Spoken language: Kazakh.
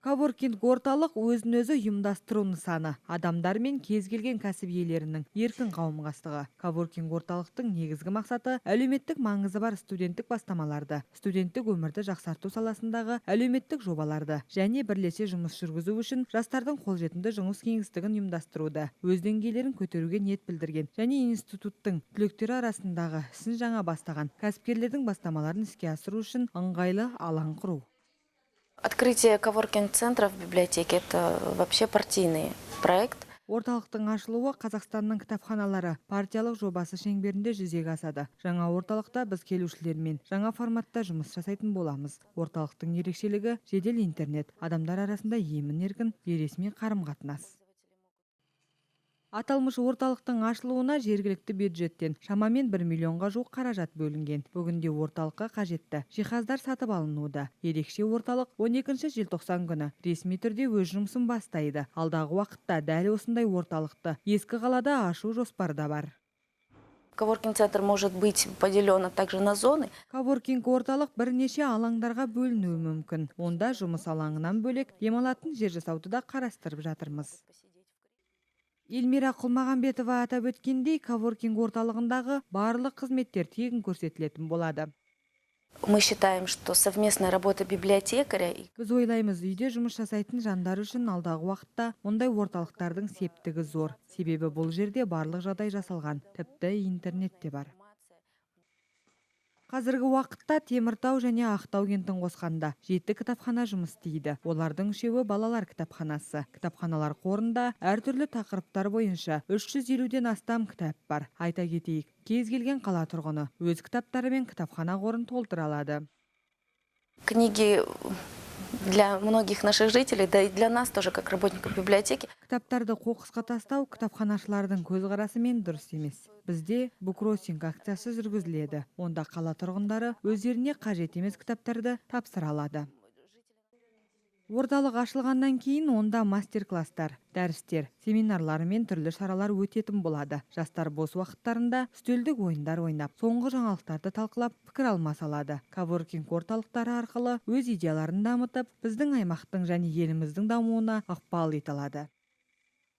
Коворкинг орталық – өзін өзі ұйымдастыру нысаны, адамдар мен кез келген кәсіп иелерінің еркін қауымдастығы. Коворкинг орталықтың негізгі мақсаты – әлеуметтік маңызы бар студенттік бастамаларды, студенттік өмірді жақсарту саласындағы әлеуметтік жобаларды және бірлесе жұмыс жүргізу үшін жастардың қолжетімді жұмыс кеңістігін ұйымдастыруды, өз деңгейлерін көтеруге ниет білдірген және институттың түлектері арасындағы ісін жаңа бастаған кәсіпкерлердің бастамаларын іске асыру үшін ыңғайлы алаң құру. Открытие коворкинг-центра в библиотеке – это вообще партийный проект. Орталықтың ашылуы «Қазақстанның кітапханалары» партиялық жобасы шеңберінде жүзеге асады. Жаңа орталықта біз келушілермен жаңа форматта жұмыс жасайтын боламыз. Орталықтың ерекшелігі – жедел интернет, адамдар арасында емін еркін бейресми қарым қатынас. Аталмыш орталықтың ашылуына жергілікті бюджеттен шамамен 1 миллионға жуық қаражат бөлінген. Бүгінде орталыққа қажетті жиһаздар сатып алынуда. Ерекше орталық 12 желтоқсан күні ресми түрде өз жұмысын бастайды. Алдағы уақытта дәл осындай орталықты ескі қалада ашу жоспарда бар. Коворкинг-центр может быть поделен также на зоны. Коворкинг орталық бірнеше алаңдарға бөлінуі мүмкін. Онда жұмыс алаңынан бөлек демалатын жер жасауды да қарастырып жатырмыз. Эльмира Құлмағамбетова атап өткендей, коворкинг орталығындағы барлық қызметтер тегін көрсетілетін болады. Мы считаем, что совместная работа библиотекаря и Біз ойлаймыз, үйде жұмыс жасайтын жандар үшін алдағы уақытта мұндай орталықтардың септігі зор. Себебі бұл жерде барлық жағдай жасалған, тіпті интернет те бар. Қазіргі уақытта Теміртау және Ақтау кентін қосқанда жеті кітапхана жұмыс істейді. Олардың үшеуі – балалар кітапханасы. Кітапханалар қорында әртүрлі тақырыптар бойынша 350-ден астам кітап бар. Айта кетейік, кез келген қала тұрғыны өз кітаптарымен кітапхана қорын толтыра алады. Книги для многих наших жителей, да и для нас тоже, как работников библиотеки. Кітаптарды қоқысқа тастау кітапханашылардың көзқарасымен дұрыс емес. Бізде буккроссинг акциясы жүргізіледі. Онда қала тұрғындары өздеріне қажет емес кітаптарды тапсыра алады. Орталық ашылғаннан кейін онда мастер-класстар, дәрістер, семинарлар мен түрлі шаралар өтетін болады. Жастар бос уақыттарында үстелдік ойындар ойнап, соңғы жаңалықтарды талқылап, пікір алмаса алады. Коворкинг орталықтары арқылы өз идеяларын дамытып, біздің аймақтың және еліміздің дамуына ықпал ете алады.